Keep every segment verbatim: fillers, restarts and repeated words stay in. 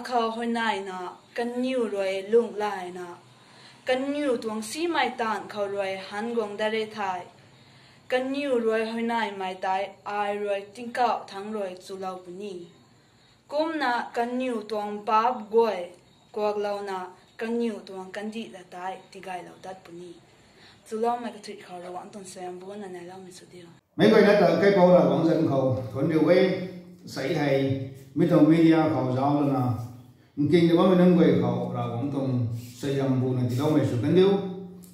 khou huayneyna, kaniw rui lunghlaina, kaniw tuang simei taanv khou rui han guang dat re thei, kaniw rui huayneymei tei ai rui tingkauh thangc rui chulou puni. Kumna kaniw tuang paap guay kuaklouna, kaniw tuang kandih lat tei tigaylou dat puni. Chuloumei kathuic khou Ravguangc tuang suaihiam buna neiloumei sw diu. Meic guayna ta kaipouc Ravguangc zanc khou thuanc riu e. Sei hei mi tuang media khou zauclouna, nking na bammei nunc guay khou Ravguangc tuang suaihiam buna tiiloumei sw kan diu.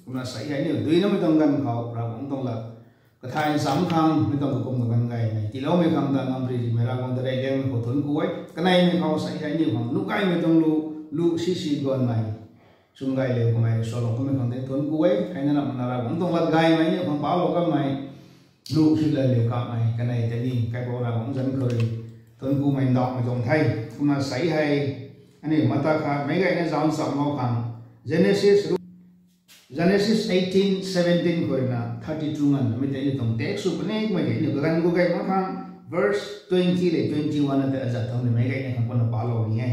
Kumna sei hei aniu duinamei tuang ganv khou Ravguangc tuang lat kathay ncham khang mi tuang kakum kaganv gaymei tiiloumei khang ta ngam ri rimei Ravguangc ta rey liangmei khou thuanc ku e. Kaneimei khou sei hei aniu khang nuh gaymei tuang lu, lu sisi duanmei swn gay liu kamei rui salou kamei khang tei thuanc ku e. Hei na namna Ravguangc tuang lat gaymei aniu khang paclou kamei, lu khit la liu kamei kanei tei ni kaipouc Ravguangc zanc khou rui thuanc kumei ndauhmei tuang the. Kumna sei hei aniu mata khat meic guayna zauc nchamlou khang, Genesis, Genesis eighteen seventeen khou ruina thirty two nganv mei tei aniu tuang text sw puni. Kumna tei aniu kaganv gu gay mak khang verse twenty le twenty one na tei azat thangc ni meic guayna khang kumna paclou ni e.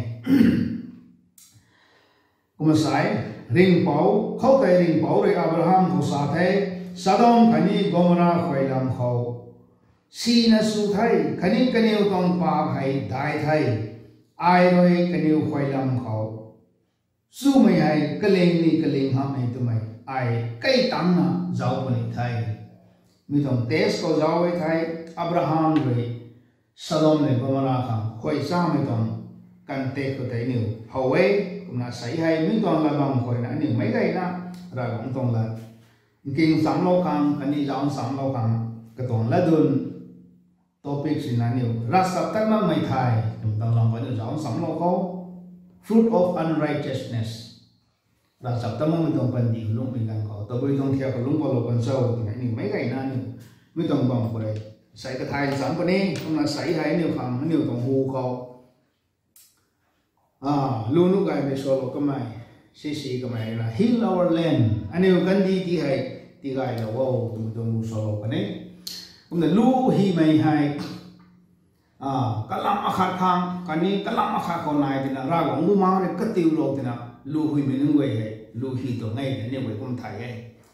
Kumna sei, Ringhpouc, khoutei Ringhpouc rui Abraham khou sa the, Sodom khatni Gomorrah khuay lam khou sina sw the, khatni kaniw tuang paap hei dai the, ai rui kaniw khuay lam khou chumei hei kaling ni kaling hamh e twmei ai kai tangcna zauc puni the. Mi tuang text khou zauc e the, Abraham rui Sodom le Gomorrah khang khuay chamei tuang context khou tei aniu how e. Kumna sei hei mi tuang lat bam khou ruina aniu meic guayna Ravguangc tuang lat nking nchamlou khang, khatni zauc nchamlou khang katuang latdyn topic sina aniu ravchaptat makmei thei twmei tuang lam khou aniu zauc nchamlou khou, fruit of unrighteousness, ravchaptat makmei tuang panty khou lungcmei ganv khou tabui tuang thiak khou lungc palou kan cho twna aniu meic guayna aniu mi tuang bam khou rui sei kathay ncham puni. Kumna sei hei aniu khang aniu tuang hu khou lu nuh gaymei salou kamei, sisi kamei na heal our land, aniu kandih ti hei tigaylou o twmei tuang lu salou kan e. Kumna lu hymei hei kalam akhat khang khatni kalam akhat khou nai tina Ravguangc Bumaengc rui katiulou tina lu hymei nunc guay hei lu hy tuang e twna aniu guay kum thay e.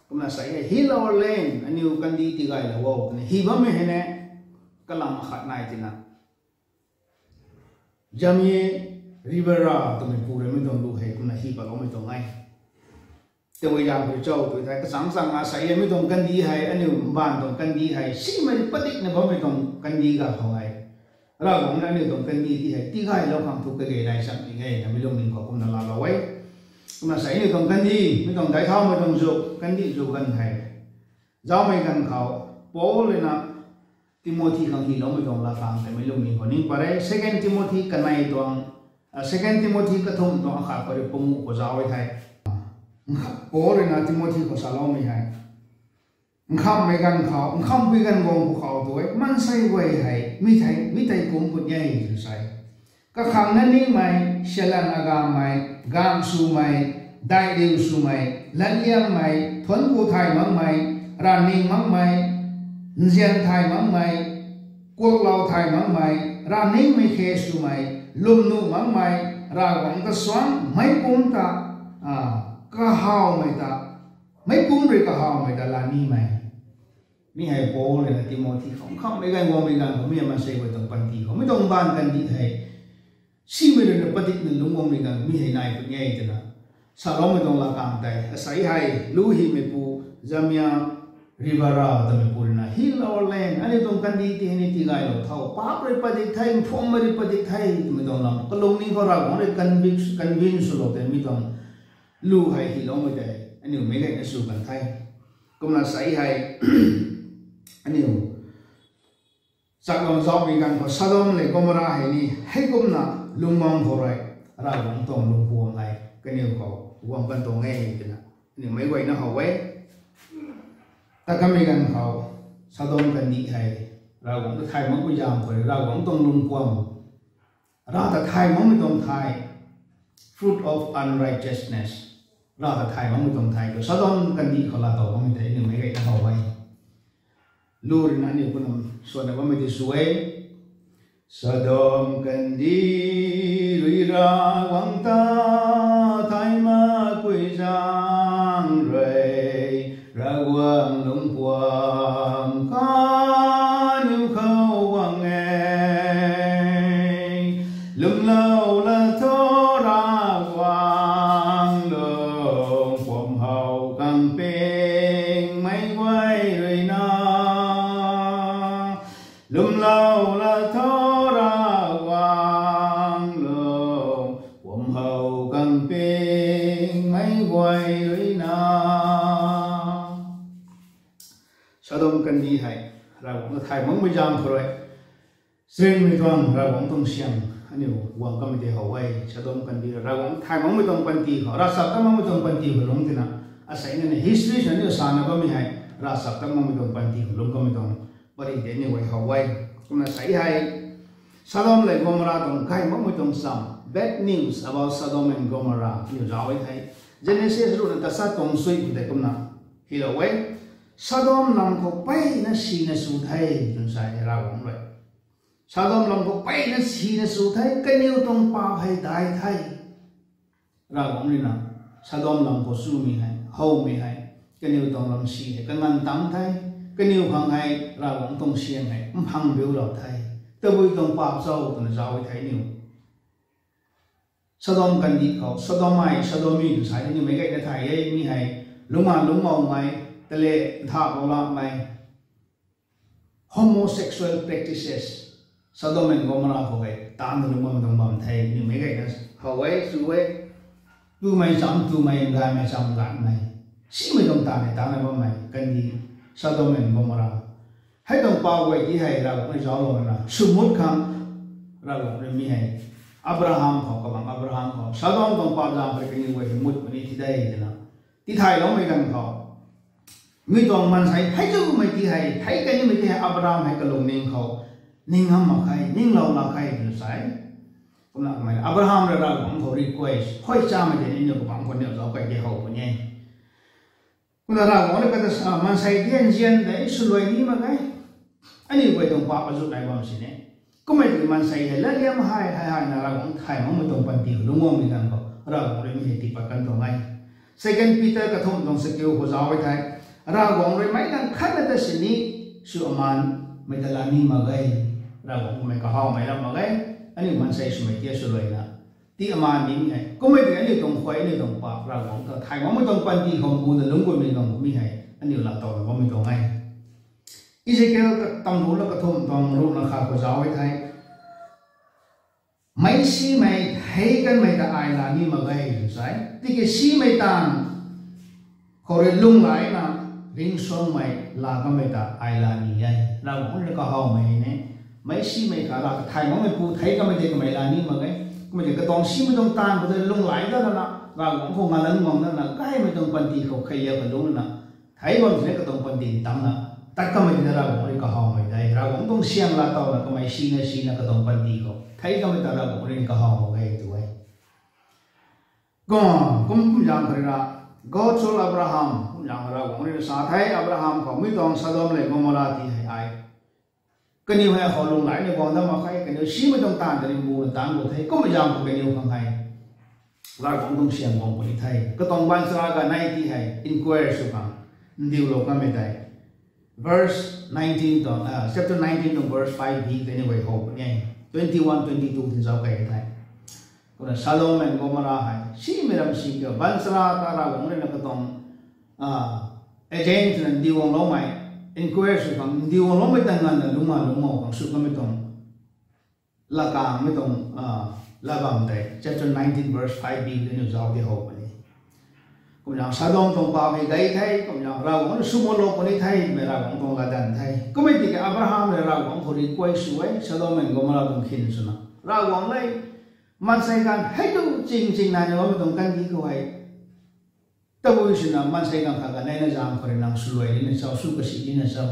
Kumna sei hei heal our land, aniu kandih tigaylou o twna hy bammei hei ne kalam akhat nai tina Jamyang Rivera twmei pu rui mi tuang lu hei kumna hy patloumei tuang e. Tabui zaeng khou cho tw thei kachangc chang a sei e mi tuang kandih hei aniu mbaanv tuang kandih hei simei padikna bammei tuang kandih ga khou hei Ravguangc na aniu tuang kandih ti hei tigaylou khang thu kage nai cham ni e na mi lungning khou kumna laalou e. Kumna sei aniu tuang kandih mi tuang daic thaumei tuang zu kandih zu ganv hei zaucmei ganv khou Paul ruina Timothy khang hyloumei tuang lat khang tei mi lungning khou ning pat e. Second Timothy kanei tuang, Second Timothy kathumh tuang akhat khou rui panguh khou zauc e the. Paul ruina Timothy khou saloumei hei nkhamhmei ganv khou, nkhamhpui ganv guang pwkhou tu e, maansei guay hei mi thei mi tei kum puni e tw sa e. Kakhangna ningmei, sialan agammei, gamh swmei, daihriu swmei, latliangmei, thuanc ku thay makmei, ravning makmei, nzian thay makmei, kuaklou thay makmei, ravningmei khe swmei, lwmnuh makmei, Ravguangc ta suang, meic pumc ta kahawmei ta, meic pumc rui kahawmei ta lat nimei. Mi hei Paul ruina Timothy khou nkhamhmei ganv guangmei ganv khou mi maansei guay tuang panty khou mi tuang mbaanv kandih hei simei ruina padikna lungc guangmei ganv mi hei nai puni e twna saloumei tuang lat khang tei asei hei lu hymeipu Jamyang Rivera twmeipu ruina heal our land, aniu tuang kandih ti hei ni tigaylou tho, paap rui padik the, mphuammei rui padik the twmei tuang lam kalungning khou Ravguangc rui convince swlou tei mi tuang lu hei hyloumei tei aniu meic guayna sw kan the. Kumna sei hei aniu chaklou zaucmei ganv khou Sodom le Gomorrah hei ni heikumna lungmang khou rui Ravguangc tuang lungpuam hei kaniw khou guang kan tuang e twna aniu meic guayna how e. Ta kamei ganv khou Sodom kandih hei Ravguangc ta thay makpui zaeng khou rui Ravguangc tuang lungpuam, Rav ta thay makmei tuang thei, fruit of unrighteousness, Rav ta thay makmei tuang thei khou Sodom kandih khou laatow makmei tei aniu meic guayna how e. Lu ruina aniu kumna swanna bammei ti sw e. Sodom kandih rui Ravguangc ta thay makpui zaeng rui, Ravguangc lungpuam kaniw khou guang e. Lwmlou la tho Ravguangc lungpuam how kang pingmei guay rui na. Lwmlou la tho Ravguangc lungpuam how kang pingmei guay rui na. Sodom kandih hei Ravguangc ta thay makmei zaeng khou rui, sinmei tuang Ravguangc tuang syang aniu guang kamei tei how e. Sodom kandih Ravguangc thay makmei tuang panty khou, ravchaptat makmei tuang panty khou lungc tina, asei nganv history sw aniu sana bammei hei, ravchaptat makmei tuang panty khou lungc kamei tuang pary tei aniu guay how e. Kumna sei hei, Sodom lev Gomorrah tuang gay makmei tuang cham, bad news about Sodom and Gomorrah aniu zauc e thei, Genesis ruhna tachat tuang sui khou tei kumna hylou e. Sodom lam khou peyna sina sw the, twna sa e Ravguangc rui. Sodom lam khou peyna sina sw the, kaniw tuang paap hei dai the. Ravguangc rui na, Sodom lam khou chumei hei, howmei hei, kaniw tuang lam si hei kanganv tang the, kaniw khang hei Ravguangc tuang syang hei mphang biulou the, tabui tuang paap cho twna zauc e thei aniu. Sodom kandih khou, Sodomite, Sodomy tw sa e, aniu meic gayna thay e, mi hei, lungcna lungcmoumei, tale, ntha bou lakmei, homosexual practices, Sodom and Gomorrah khou hei, taanv lungc bam tuang bam the, aniu meic gayna how e, sw e, tumei cham, tumei gaymei cham, gaymei, simei tuang taanv hei, taanv bammei, kandih, Sodom and Gomorrah. Hei tuang paap guay ti hei Ravguangc rui zauclou na, swmut khang, Ravguangc rui mi hei, Abraham khou, kabang Abraham khou, Sodom tuang paap zaeng khou rui kaniw guay hei mut puni thi de, twna tithayloumei ganv khou, mi tuang maansei hei zumei ti hei, hei kanimei ti hei Abraham hei kalungning khou, ning ngam mak khe, ninglou lak khe, twna sa e. Kumna kamei Abraham rui Ravguangc khou request, hoi chamei tei ni aniu kabangc khou niw zauc kay tei how puni e. Kumna Ravguangc rui kata sa, maansei dianzian tei swluai ni mak ge. Aniu guay tuang paap azu nai bam sini. Kummei tiki maansei hei latliam hei, hei, hei na Ravguangc thay makmei tuang panty lungc guangmei ganv khou, Ravguangc rui mi hei tiipat kan tuang e. Second Peter kathumh tuang chakiu khou zauc e thei, Ravguangc rui meic ganv khatna ta sini, sw amanmei ta la ni mak ge. Ravguangc kummei kahawmei ram mak ge. Aniu maansei swmei tia swluaina, ti aman ni hei. Kummei tiki aniu tuang khuay, aniu tuang paap, Ravguangc ta thay makmei tuang panty khou guna lungc guangmei ganv khou mi hei, aniu laa towna bammei tuang e. Ezekiel kathumh ruhna kathumh tuang ruhna khat khou zauc e thei, meic simei thei kanmei ta ai la ni mak ge, tw sa e. Tiki simei taanv khou rui lunghlaicna ringcsuangmei laa kanmei ta ai la ni e. Ravguangc rui kahawmei ni, meic simei kha Rav ta thay makmeipu thei kanmei tei kamei la ni mak ge. Kummei tiki katuang simei tuang taanv khou tei lunglaic dana, Ravguangc khou ngalan guang dana, gaymei tuang panty khou kheiliak kalungcna, thei bam sini katuang panty tangna, tat kanmei tei Ravguangc rui kahawmei de. Ravguangc tuang syang laa towna kamei sina sina katuang panty khou thei kanmei ta Ravguangc rui kahaw mak ge tw e. Kum, kum, kum zaeng khou rui na, God told Abraham, kum zaeng khou Ravguangc rui na sa the Abraham khou, mi tuang Sodom lev Gomorrah ti hei ai, kaniw hei khou lunghlaicna guang dat mak khe, kaniw simei tuang taanv ta ringhbuna taanc khou the, kummei zaeng khou kaniw khang hei Ravguangc tuang syang guang puni the. Katuang baanchara ganv nei ti hei inquire sw khang ndiulou kanmei tei, verse nineteen tuang, chapter nineteen tuang verse five b tei ni guay how puni e, twenty one, twenty two tin zauc key the. Kumna Sodom and Gomorrah hei simei ram si kiu, baanchara ta Ravguangc rui na katuang agent na ndiu guangloumei, inquire sw khang ndiu guangloumei ta nganvna lungcna lungcmou khang sw kanmei tuang, lakangmei tuang, lat bam tei chapter nineteen verse five b tei ni zauc di how puni. Kumna Sodom tuang paap hei dei the, kumna Ravguangc rui swmutlou puni the, mei Ravguangc tuang latdanv the. Kummei tiki Abraham rui Ravguangc khou request sw e, Sodom and Gomorrah tuang khin swna, Ravguangc le, maansei ganv hei tu ching ching nai na bammei tuang kandih khou hei, tabui swna maansei ganv khat ganv neina zaeng khou rui nang swluai nina cho, sw kasi nina cho.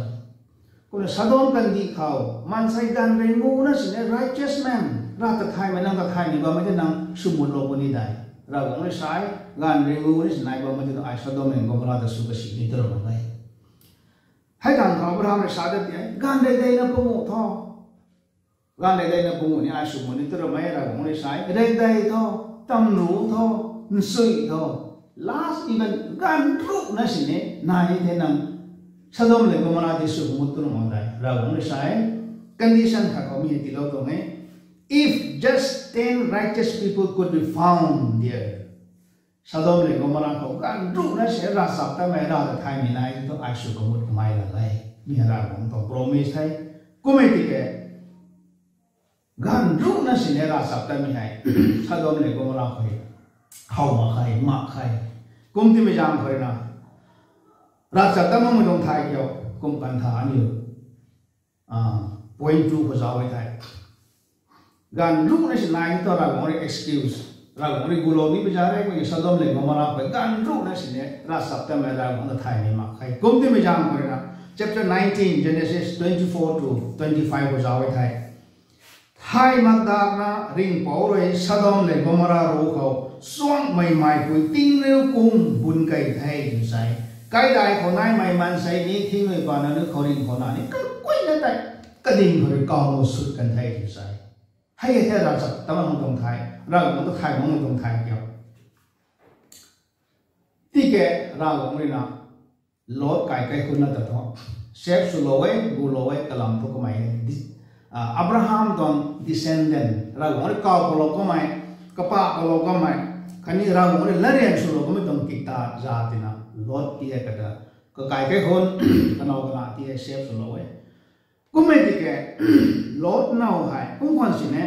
Kumna Sodom kandih khou maansei ganv ringhbuna sini righteous man, Rav ta thaymei, nang ta thaymei bammei tei nang swmutlou puni de. Ravguangc rui sa e, ganv ringhbuna sini nai bammei tei tu ai Sodom and Gomorrah ta sw kasi ni twlou mak e. Hei ganv khou Abraham rui sa dat ti e, ganv dei deina panguh tho. Ganv reydei na pung ni ai sw mu ni tu ramei Ravguangc rui sa e, reydei tho, tamru tho, nsui tho, last even ganv ruhna sini nai the nang. Sodom le Gomorrah ti sw mu tu ramei dai Ravguangc rui sa e. Condition khat khou mi hei tiilou tuang e. If just ten righteous people could be found there, Sodom le Gomorrah khou ganv ruhna si ravchaptatmei, rav ta thaymei nai thu ai sw kamut kamei la e. Mi Ravguangc tuang promise the. Kummei tiki ganv ruhna sini ravchaptatmei hei Sodom le Gomorrah khou how mak khe, mak khe. Kum timei zaeng khou rui na ravchaptat makmei tuang thay kiu, kum kan tha aniu point two khou zauc e thei, ganv ruhna si nai thu Ravguangc rui excuse, Ravguangc rui gulou ni pi za re, kummei Sodom le Gomorrah khou ganv ruhna sini ravchaptatmei, Ravguangc ta thaymei mak khe. Kum timei zaeng khou rui na, chapter nineteen, Genesis twenty-four to twenty-five khou zauc e thei, thay mak dakna ringhpouc rui Sodom le Gomorrah ruc khou chuangmei meipui tingriu kum bun key the tw sa e. Kaidai khou naimei maansei ni thingmei pana nunc khou ringh khou na ni kakuina tei kading khou rui kaw sut kan the tw sa e. Hei e the ravchaptat makmei tuang thay, Ravguangc ta thay makmei tuang thay kiu. Tiki Ravguangc rui na Lot kai kaikhunc na ta thu save swlou e, gulou e, kalam thu kamei e. Abraham tuang descendant, Ravguangc rui kaw kalou kamei, kapah kalou kamei, khatni Ravguangc rui latryan swlou kamei tuang kikta za tina Lot ti hei kata, kakai kaikhunc, kanow kana ti hei save swlou e. Kummei tiki Lot now hei kum khwan sini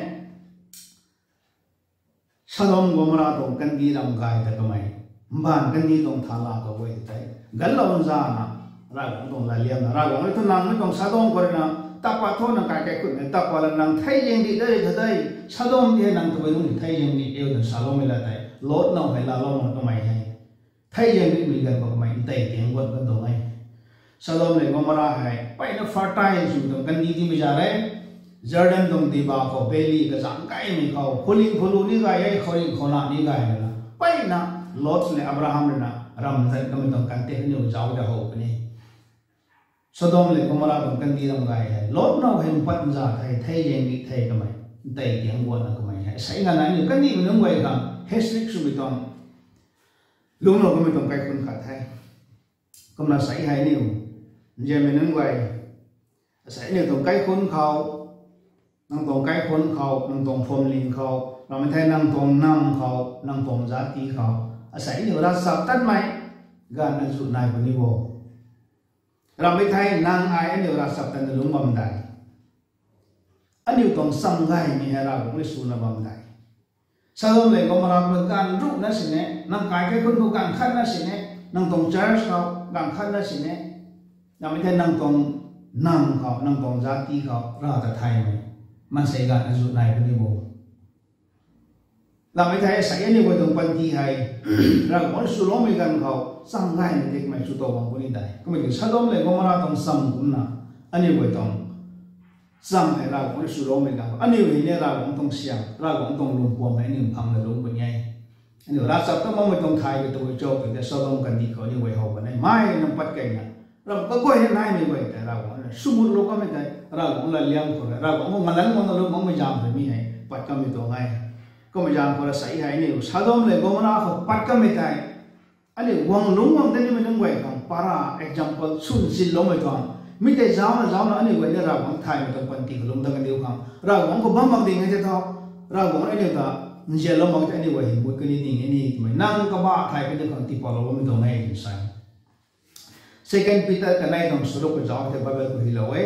Sodom Gomorrah tuang kandih ram gay ta kamei, mbaanv kandih tuang thala khou guay tei, ganlou nzana, Ravguangc tuang latliamna, Ravguangc rui thu nang mi tuang Sodom khou rui na, takpat tho nang kai kaikhunc e, takpat la nang thei zaeng di de tha de, Sodom ti hei nang tabui nunc thei zaeng di e twna saloumei la tei, Lot now hei laalou na kamei hei thei zaeng dimei ganv khou kamei ntei tiang guat kan tuang e. Sodom le Gomorrah hei mpeyna fertile swmei tuang kandih timei za re. Jordan tuang diba khou valley kazanc kaimei khou, phuling phulu ni gay e, khouringh khou na ni gay na, mpeyna Lot le Abraham rui na ram zan kamei tuang kandih aniu zauc da how puni. Sodom le Gomorrah tuang kandih ram gay hei Lot now hei mpat nza thei, thei zaeng di thei kamei ntei tiang guatna kamei hei sei nganv aniu kandihmei nunc guay khang history swmei tuang lungclou kamei tuang kaikhunc khat the. Kumna sei hei aniu nzianmei nunc guay, asei aniu tuang kaikhunc khou, nang tuang kaikhunc khou, nang tuang phwamling khou, rammei thei nang tuang nam khou, nang tuang jati khou, asei aniu ravchaptatmei ganv azuh nai puni bo. Rammei thei nang ai aniu ravchaptatna lungc bam dei, aniu tuang cham gaymei hei Ravguangc rui swna bam dei. Sodom le Gomorrah khou ganv ruhna sini, nang kai kaikhunc khou ganv khatna sini, nang tuang church khou ganv khatna sini, rammei thei nang tuang nam khou, nang tuang jati khou rav ta thaymei maansei ganv azuh nai puni bo. Rammei thei asei aniu guay tuang panty hei Ravguangc rui swloumei ganv khou cham gaymei tikmei sw tow bam puni dei. Kummei tiki Sodom le Gomorrah tuang cham kumcna aniu guay tuang cham hei Ravguangc rui swloumei ganv khou aniu hei ni Ravguangc tuang siam, Ravguangc tuang lungpuam hei aniu phangna lungc puni e. Aniu ravchaptat makmei tuang thay kei tu cho tw tei Sodom kandih khou aniu guay how kan e. Mei nang pat keyna ram kaguay hei naimei guay tei Ravguangc rui swmutlou kamei tei Ravguangc latliam khou rui, Ravguangc khou ngalan guangna lungc makmei zaeng rui mi hei pat kamei tuang e. Kummei zaeng khou rui sei hei aniu Sodom le Gomorrah khou pat kamei tei aniu guang lungc guang tei nimei nunc guay khang para example swn sinloumei tuang. Mi tei zaucna zaucna aniu guay ni Ravguangc thaymei tuang panty khou lungc dat kandiu khang Ravguangc khou bam mak ding e tei thu, Ravguangc aniu ta nzianlou mak tei aniu guay hei mut kani ding e ni twmei nang kabah thay kaniw khang tiipatlou bammei tuang e twna sa e. Second Peter kanei tuang charuk khou zauc tei Bible khou hylou e.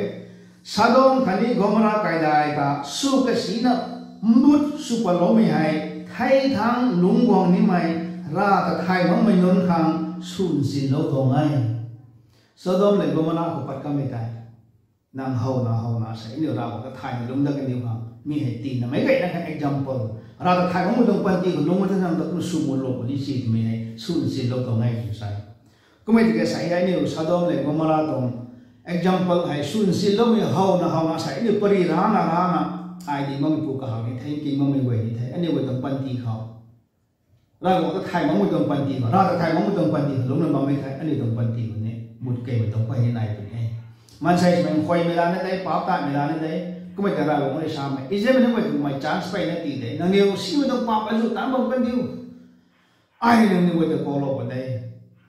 Sodom khatni Gomorrah kaidai ta sw kasina mbut sw patloumei hei thei thangc lungc guang nimei rav ta thay makmei nunc khang swn sinlou tuang e. Sodom le Gomorrah khou pat kamei tei nang howna howna sei aniu Ravguangc ta thaymei lungc dat kaniw khang mi hei tina meic gayna kha example, rav ta thay makmei tuang panty khou lungc tei nang ta kum swmutlou puni si twmei hei swn sinlou tuang e twna sa e. Kummei tiki sei hei aniu Sodom le Gomorrah tuang example hei swn sinloumei howna howna sei aniu pary rana rana ai di makmei pu kahak ni the, nking makmei guay ni the, aniu guay tuang panty khou Ravguangc ta thay makmei tuang panty khou, rav ta thay makmei tuang panty khou lungcna bammei thei aniu tuang panty khou ni mut keymei tuang pey ni nai puni e. Maansei swmei nkhuaymei lana tei, paap tatmei lana tei, Kummei ta Ravguangc rui samei, Israelmei nunc guay tuang mei chance peyna ti de. Nangniw simei tuang paap azuh taanc bam kan diu. Ai nangniw guay ta koulou kan de.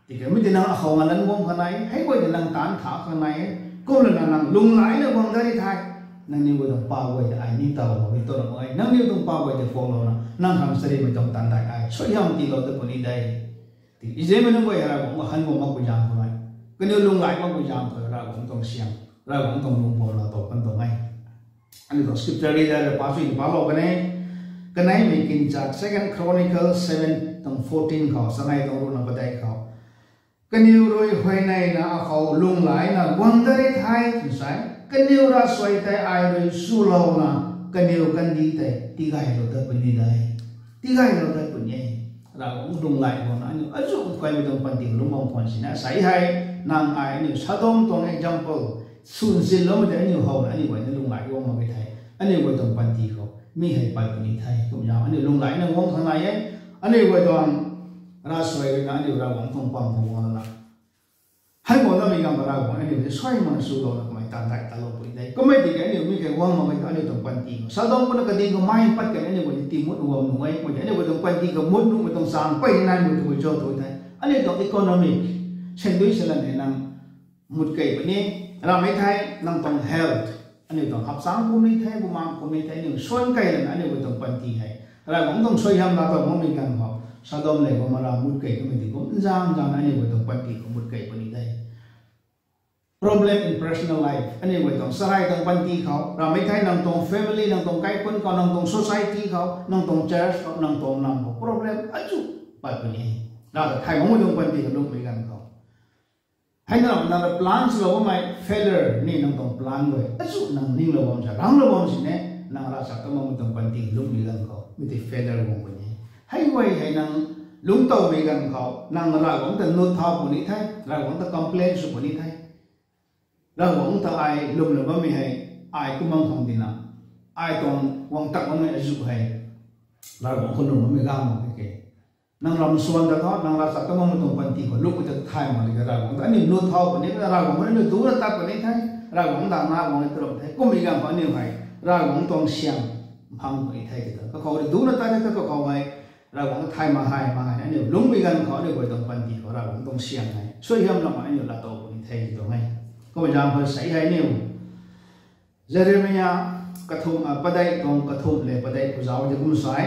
Tiki mi tei nang akhou ngalan guang kha nai, hei guay tei nang taanc tha kha nai e. Kumlana nang lunglaina guang da ri thei, nangniw guay tuang paap guay tei ai ningtowlou mak e, tuna mak e. Nangniw tuang paap guay tei koulouna nang khang sarimei tuang taanv tei ai suaihiam tiilou ta puni de. Tiki Israelmei nunc guay Ravguangc khou han guang makpui zaeng khou nai, kaniw lunglai makpui zaeng khou Ravguangc tuang siang, Ravguangc tuang lungpuam laa tow kan tuang e. Aniu tuang scripture reader pa sui palou kan e. Kaneimei Kinchat, Second Chronicles seven tuang fourteen khou, sanei tuang ruhna padeih khou, kaniw rui huayneina akhou lunglaina guang da ri thei, tw sa e, kaniw ravsuai tei ai rui swlouna kaniw kandih tei tigaylou dat puni de. Tigaylou dat puni e. Ravguangc lunglai guangna aniu azuh khuaymei tuang panty lungc bam khwan sini sa e hei. Nang ai aniu Sodom tuang example swn sinloumei tei aniu howna aniu guayna lunglai guang mak e thei, aniu guay tuang panty khou mi hei pat puni the. Kumna aniu lunglaina guang khang nai e. Aniu guay tuang ravsuai ruina aniu Ravguangc tuang pam khou guangna hei guang namei ganv khou Ravguangc aniu ni suai makna swlouna kamei taanv dai talou puni de. Kummei tiki aniu mi khe guang mak e, aniu tuang panty khou Sodom kumna kading khou mei pat kan aniu guay ni timut guang nuh e. Kummei tiki aniu guay tuang panty khou mut nuhmei tuang chang pey naimei tu guay zauc tu the. Aniu tuang economic, sendui salan hei nang mut key puni, ramei thei nang tuang health, aniu tuang hapchang kum ni the, bumaeng kum ni the, aniu suan key lana aniu guay tuang panty hei Ravguangc tuang suaihiam laa tow makmei ganv khou Sodom lev Gomorrah mut key kamei ti kum nzang nzang aniu guay tuang panty khou mut key puni de. Problem in personal life, aniu guay tuang sarai tuang panty khou, ramei thei nang tuang family, nang tuang kaikhunc khou, nang tuang society khou, nang tuang church khou, nang tuang nam khou problem azuh pat puni. Rav ta thay makmei tuang panty khou lungmei ganv khou, hei nang, nang rui plan swlou bammei failure ni nang tuang plan guay azuh nang ninglou bam sa, ranglou bam sini, nang ravchaptatmei tuang panty lungmei ganv khou mi tei failure guang puni. Hei guay hei nang lungc towmei ganv khou nang Ravguangc ta nut thau puni the, Ravguangc ta complain sw puni the. Ravguangc ta ai lwmlou bammei hei, ai kumna khang dina, ai tuang guang tak bammei azuh hei Ravguangc khou lwm bammei ganv mak ke. Nang ram suan ta tho, nang ravchaptatmei tuang panty khou lungmei ta thay mak ni ka, Ravguangc ta aniu nut thau puni, Ravguangc khou aniu ducna tat puni the, Ravguangc ta na guang ni tu ram the. Kummei ganv khou aniu hei Ravguangc tuang siang phang puni the ti ta, kakhou rui ducna tat the, kakhou hei Ravguangc thay mak hei, mak hei aniu lungmei ganv khou aniu guay tuang panty khou Ravguangc tuang siang hei suaihiam lama aniu laa tow puni the ti tuang e. Kummei zaeng khou sei hei aniu Jeremiah kathumh, padeih tuang kathumh lev padeih khou zauc tei kum sa e.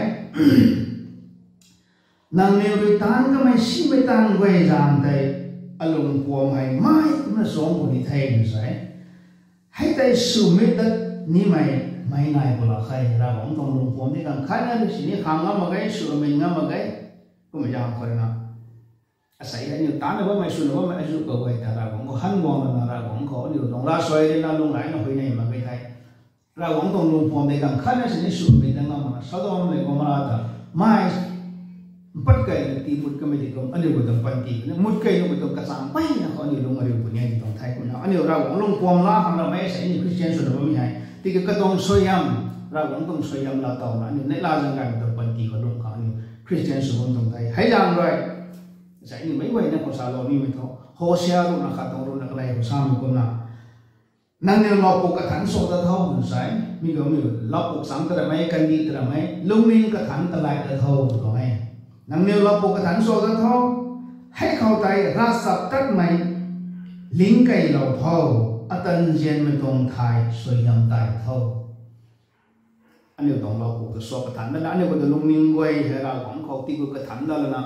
Nangniw rui taanc kamei simei taanv guay zaeng tei alung puam hei mei kumna chuang puni the, tw sa e. Hei tei swmei dat nimei meic nai pwlou khe, Ravguangc tuang lung puam di ganv khatna sini khang ngam mak ge, swmei ngam mak ge. Kummei zaeng khou rui na, asei aniu taanna bammei, swna bammei azuh khou guay ta Ravguangc khou han guang lana, Ravguangc khou aniu tuang ravsuai ruina lunglaina huayney mak ge thei, Ravguangc tuang lung puam di ganv khatna sini swmei dat ngam makna Sodom lev Gomorrah ta mei mpat keyna tii mut kamei ti kum, aniu guay tuang panty khou ni mut key nuhmei tuang kachang peyna khou aniu lung ariu puni e ti tuang the. Kumna aniu Ravguangc lung puam laa khang ramei sei aniu Christian swna bammei hei, tiki katuang suaihiam, Ravguangc tuang suaihiam laa towna aniu neihla zaeng gaymei tuang panty khou lung khang aniu Christian sw bam tuang the. Hei zaeng rui sei aniu meic guayna khou salou nimei thu, Hosea ruhna khat tuang ruhna kalei khou samei kumna, nangniw loupuk kathanc sw ta tho, tw sa e. Mi khou aniu loupuk changc ta ramei, kandih ta ramei, lungning kathanc ta lay ta tho, tw tuang e. Nangniw loupuk kathanc sw ta tho, hei khou tei ravchaptatmei ling keylou tho, ata nzianmei tuang thay suaihiam tei tho. Aniu tuang loupuk ta sw kathanc dana, aniu khou ta lungning guay hei Ravguangc khou tii gu kathanc da lana,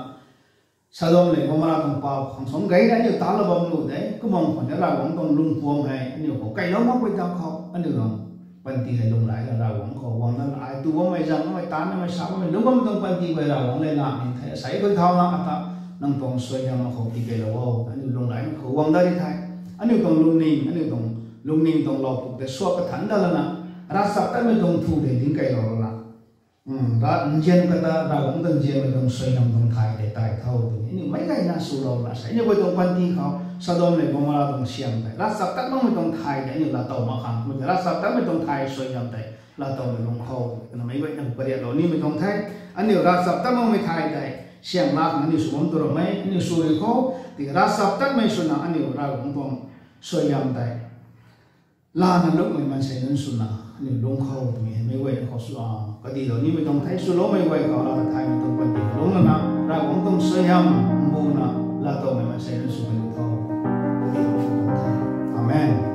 Sodom lev Gomorrah tuang paap khang suang gayna aniu taanclou bam nuh de. Kumna khwan de, Ravguangc tuang lung puam hei aniu khou keylou makpui ta khou aniu tuang panty hei lunglaina Ravguangc khou guang lana, ai tu bammei, zang bammei, taanv namei, sa bammei, lung bammei tuang panty guay Ravguangc lev na ning the. Asei khou thauna ata nang tuang suaihiam akhou tii keylou o, aniu lunglaina khou guang dat ri the. Aniu tuang lungning, aniu tuang lungning tuang loupuk tei sw kathanc da lana, ravchaptatmei tuang thu tei ling keylou lana, ra nzian kata Ravguangc ta nzianmei tuang suaihiam tuang thay tei tei tho, tw ni aniu meic gayna swlou lana sei aniu guay tuang panty khou Sodom lev Gomorrah tuang siang tei, ravchaptat makmei tuang thay tei aniu laa tow mak khang, kumna ravchaptatmei tuang thay suaihiam tei laa towna lung khou, kumna meic guayna pariatlou nimei tuang the. Aniu ravchaptat makmei thay tei siang laa khang aniu sw bam tu ramei, aniu sw ri khou, tiki ravchaptatmei swna aniu Ravguangc tuang suaihiam tei lana lungmei maansei nunc swna aniu lung khou twmei hei meic guay khou sw a, kadilou nimei tuang the, swloumei guay khou lana thaymei tuang panty lungc lana Ravguangc tuang suaihiam mbuna laatowmei maansei nunc sw kaniw tho. Kadilou sw tuang the. Amen.